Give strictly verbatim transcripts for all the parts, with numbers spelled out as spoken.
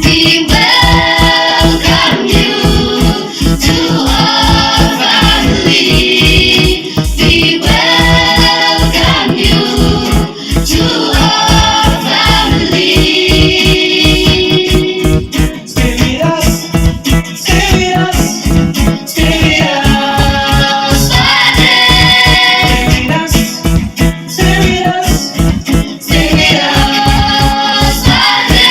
We welcome you to our family. We welcome you to our family. Stay with us, stay with us, stay with us, Father. Stay with us, stay with us, stay with us, Father.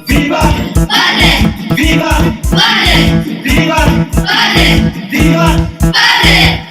Viva! Padre! Viva! Padre! Viva! Padre! Viva! Padre!